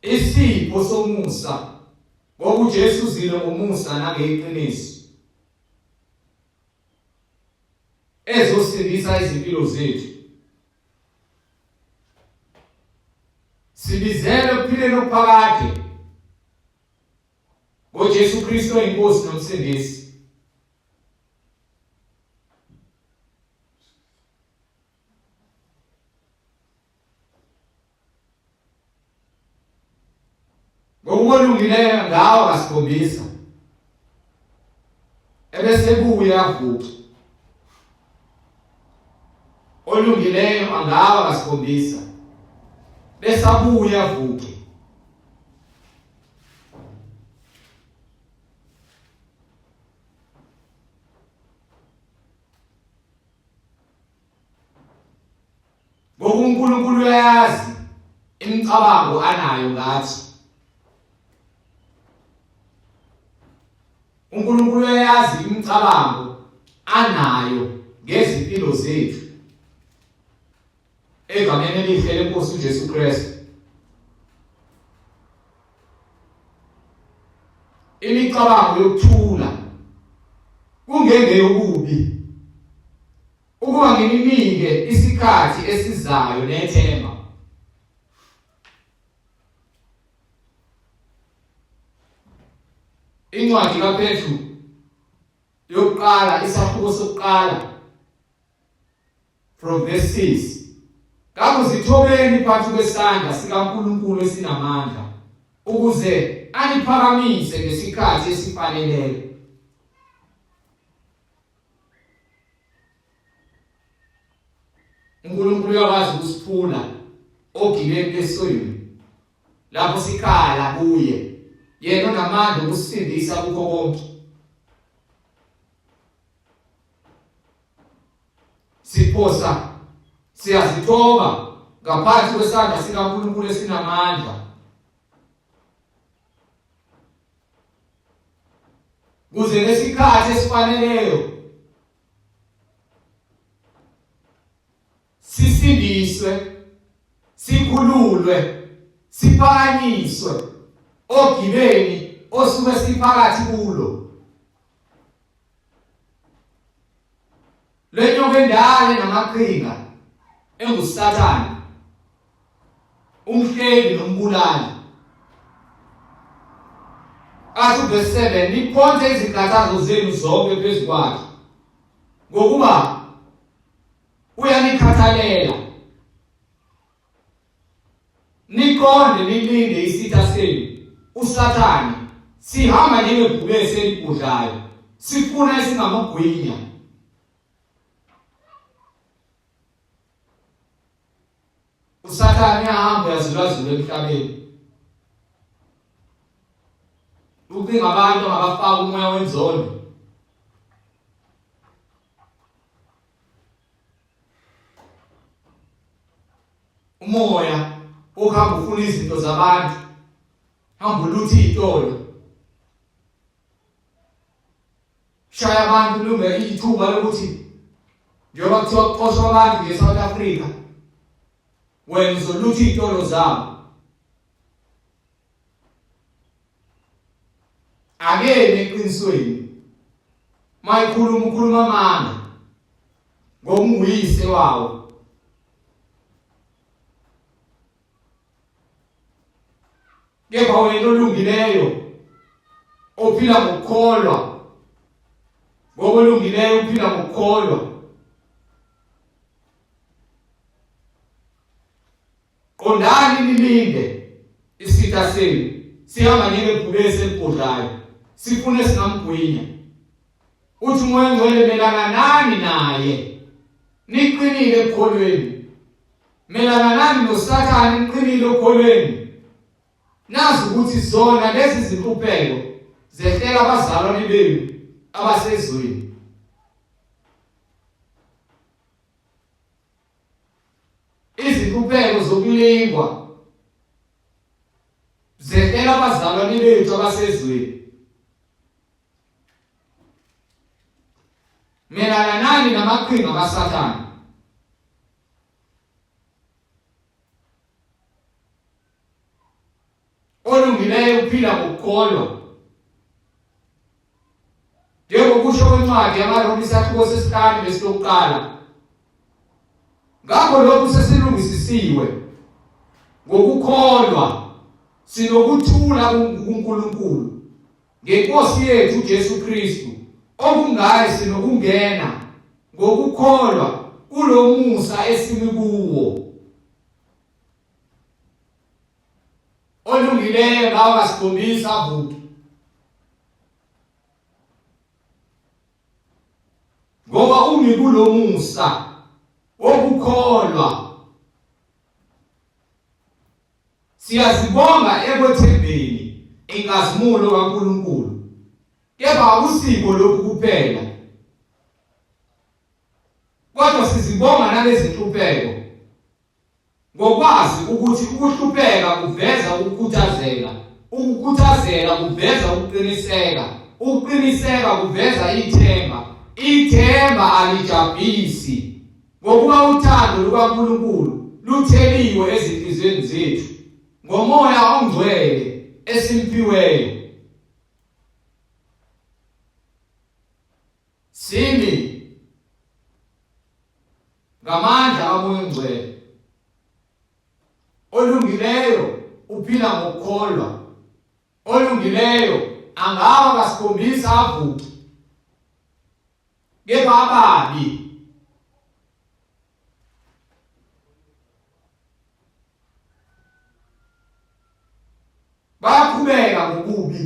Isipho somusa, ngoba uJesu uzile ngomusa nangeqiniso. Ezosindisa izimpilo zethu. Sibizelwe ekuphileni okuphakade ngoJesu Kristu oyinkosi nomsindisi. Ngokulungileyo ngawo kasikhombisa ebese buya avuka. Olungileyo angawa kasikhombisa bese abuye avuke. Ngoba uNkulunkulu uyayazi imicabango anayo ngathi. uNkulunkulu uyayazi imicabango anayo ngezimpilo zethu. Egameni elihle lenkosi uJesu Kristu. Imicabango yokuthula kungenge yokubi ukuba ngininike isikhathi esizayo nethemba. Incwadi kaPetru yokuqala isahluko sokuqala from verse 6. Ngakho zithobeni phakathi kwesandla sikaNkulunkulu esinamandla ukuze aniphakamise ngesikhathi esifaneleyo. uNkulunkulu uyakwazi ukusiphula ogibeni lesweni lapho sikhala kuye, yena onamandla okusindisa kukho konke. Siphosa siyazithoba ngaphansi kwesandla sikaNkulunkulu esinamandla. Kuze ngesikhathi esifaneleyo sisindiswe, sikhululwe, siphakanyiswe ogibeni osuke siphakathi kulo. Lenyoka endala enamaqhinga enguSathane, umhleli nombulali. Athi verse 7, niphonse izinkathazo zenu zonke phezu kwakhe, ngokuba uyanikhathalela. Niqonde nilinde isitha senu uSathane sihamba njengebhubesi elibhudlayo sifuna esingamugwinya. USathane uyahamba uyazulazula emhlabeni. Ucinga abantu angabafaka umoya wenzondo. Umoya ohamba ufuna izinto zabantu, hamba uluthe iy'tolo, shaya abantu lunge ithuba lokuthi njengoba kuthiwa kuxoshwa abantu nje eSouth Africa, wena uzolutha iy'tolo zabo. Akemi eqinisweni, mayikhuluma ukhuluma amanga ngokunguyise wawo. Kepha wena olungileyo ophila ngokukholwa, ngokolungileyo uphila ngokukholwa. Qondani nilinde isitha senu sihamba njengebhubesi elibhodlayo sifune singamgwinya. Uthi uMoya oNgcwele melana nani naye niqinile ekukholweni. Melana nani noSathane niqinile okholweni. Nazi ukuthi zona lezi zinhlupheko zehlela abazalwane benu abasezweni. Izinhlupheko zokulingwa zehlela abazalwane bethu abasezweni. Melana nani namaqhinga kaSathane. Olungileyo uphila ngokukholwa. Njengokusho kwencwadi yamaRoma isahluko sesihlanu lesilokuqala. Ngakho lokhu sesilungisisiwe ngokukholwa sinokuthula kuNkulunkulu ngeNkosi yethu uJesu Kristu okungaye sinokungena ngokukholwa kulomusa esimi kuwo. Olungileyo lawa kasikhombisa avuke. Ngoba umi kulomusa wokukholwa siyazibonga ekwethembeni inkazimulo kaNkulunkulu. Kepha akusiko lokhu kuphela, kodwa sizibonga nalezinhlupheko Ngokwazi ukuthi ukuhlupheka kuveza ukukhuthazela, ukukhuthazela kuveza ukuqiniseka, ukuqiniseka kuveza ithemba, ithemba alijabhisi, ngokuba uthando lukaNkulunkulu lutheliwe ezinhliziyweni zethu ngoMoya oNgcwele esimphiweyo. Simi ngamandla kaMoya oNgcwele. Olungileyo uphila ngokukholwa. Olungileyo angawa kasikhombisa avuke. Kepha ababi bayaqhubeka ngobubi.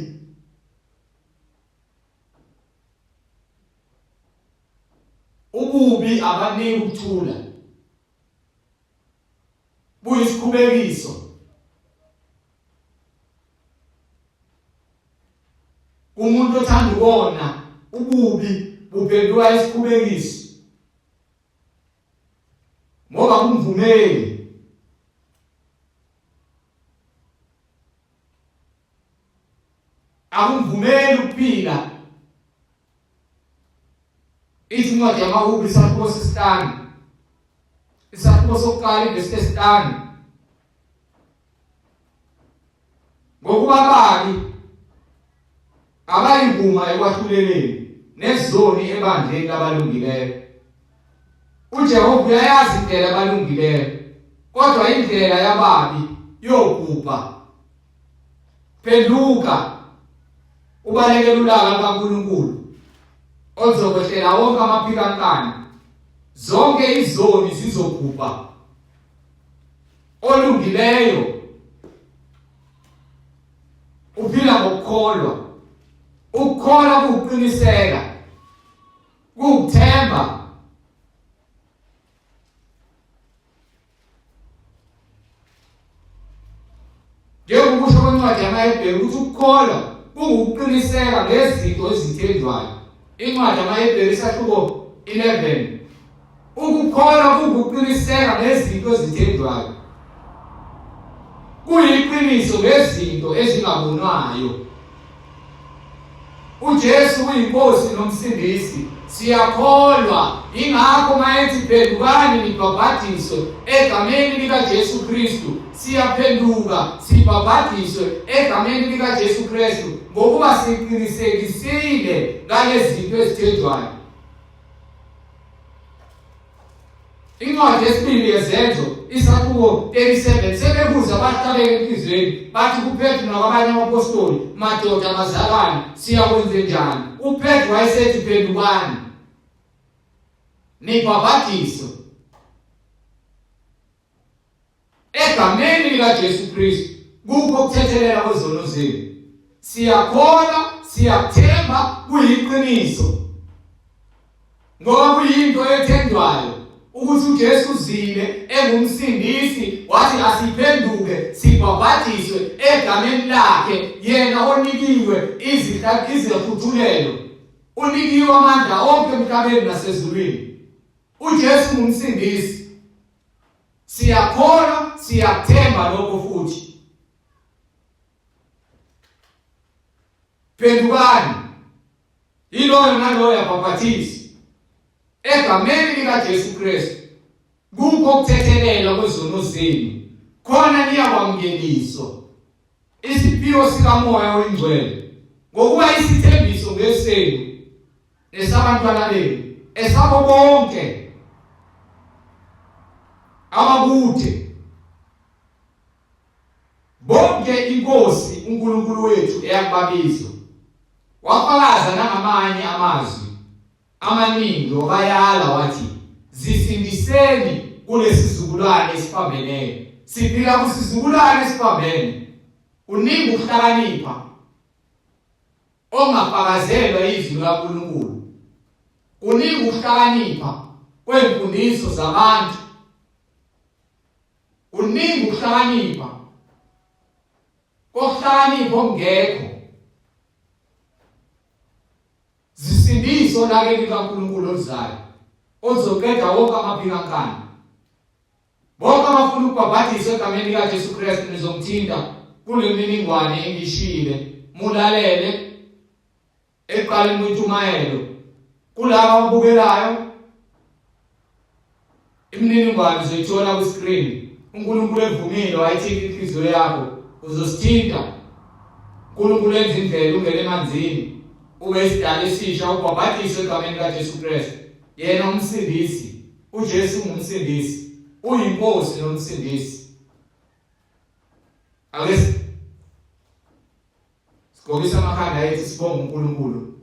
Ububi abaniki ukuthula. Buyisikhubekiso. Umuntu othanda ukona ububi buphenduka isikhubekiso. Ngoba kumvumeli akumvumeli ukuphila. Ithi incwadi yamaHubo isahluko sesihlanu. Isahluko sokuqala ivesi lesihlanu. Ngokuba babi abayikuma ekwahluleleni nezoni ebandleni labalungileyo. UJehova uyayazi indlela yabalungileyo, kodwa indlela yababi yobhubha. Phenduka ubalekele ulaka lukaNkulunkulu oluzokwehlela wonke amaphikankani. Zonke izoni zizobhubha. Olungileyo uphila ngokukholwa. Ukukholwa kuwuqiniseka, kuwukuthemba. Njengokusho kwencwadi yamaHebheru ukuthi ukukholwa kungukuqiniseka ngezinto ezithenjwayo. Incwadi yamaHebheru isahluko 11. Ukukholwa kungukuqiniseka ngezinto ezithenjwayo. Kuyiqiniso ngezinto ezingabonwayo. UJesu uyiNkosi nomsindisi. Siyakholwa ingakho mayethi phendukani nibhabhadiswe egameni likaJesu Kristu. Siyaphenduka sibhabhadiswe egameni likaJesu Kristu ngokuba siqinisekisile ngalezi zinto ezithenjwayo. Incwadi yesibili yeZenzo isahluko 37 sebekuza bahlabeke enhliziyweni bathi kuPetru nakwabanye abapostoli, madoda bazalwane, siyakwenze njani? UPetru wayesethi phendukani nibhabhadiswe Egameni likaJesu Kristu kukho ukuthethelela kwezono zenu. Siyakholwa, siyakuthemba kuyiqiniso. Ngoba kuyinto ethenjwayo ukuthi uJesu uzile engumsindisi wathi asiphenduke sibhabhadiswe egameni lakhe yena onikiwe izihluthulelo unikiwe amandla onke emhlabeni nasezulwini. UJesu ngumsindisi. Siyakholwa, siyakuthemba lokho futhi. Phendukani. Yiloyo naloyo abhapathize egameni likaJesu Kristu kukho ukuthethelelwa kwezono zenu khona niyakwamukeliswa isiphiwo sikaMoya oyiNgcwele ngokuba isithembiso ngesenu esabantwana benu esabo bonke abakude bonke inkosi uNkulunkulu wethu eyakubabiza wafakaza nangamanye amazwi amaningi wabayala wathi zisindiseni kulesizukulwane esiphambeneyo siphila kusizukulwane esiphambene kuningi ukuhlakanipha ongafakazelwa izwi likaNkulunkulu. Kuningi ukuhlakanipha kwemfundiso zabantu. Kuningi ukuhlakanipha kokuhlakanipha okungekho. Zisindiso lake likaNkulunkulu oluzayo ozoqeda wonke amaphikankani. Bonke abafuna ukubhabhadiswa egameni likaJesu Kristu nizomthinta kule mininingwane engishile. Mulalele ekuqaleni kwentshumayelo. Kulaba ababukelayo imininingwane uzoyithola kwi-screen. uNkulunkulu evumile wayithinta inhliziyo yakho uzosithinta. uNkulunkulu enza indlela ungene emanzini ube isidalo esisha ubhabhadiswe egameni likaJesu Kristu. Yena umsindisi. UJesu ungumsindisi, uyinkosi nomsindisi. Ake sigobise amakhanda ethu sibonge uNkulunkulu.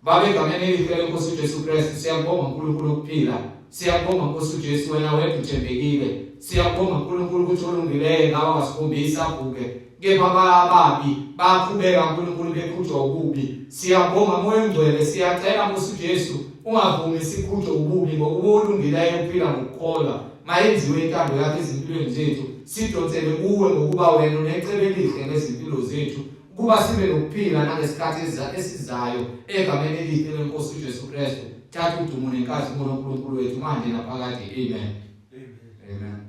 Baba egameni elihle lenkosi uJesu Kristu siyabonga uNkulunkulu ukuphila. Siyabonga Nkosi uJesu wena wedwa uthembekile. Siyabonga uNkulunkulu ukuthi olungileyo ngawe wasikhombisa avuke. Kepha ababi baqhubeka uNkulunkulu bekhujwa ububi. Siyabonga Moya oNgcwele siyacela Nkosi uJesu ungavumi sikhujwe ububi ngokuba olungileyo uphila ngokukholwa. Mayenziwe intando yakho ezimpilweni zethu. Sidonsele kuwe ngokuba wena unecebo elihle ngezimpilo zethu ukuba sibe nokuphila nangesikhathi esizayo egameni elihle lenkosi uJesu Kristu. Thatha udumo nenkazimulo uNkulunkulu wethu manje naphakade. Amen. Amen. Amen.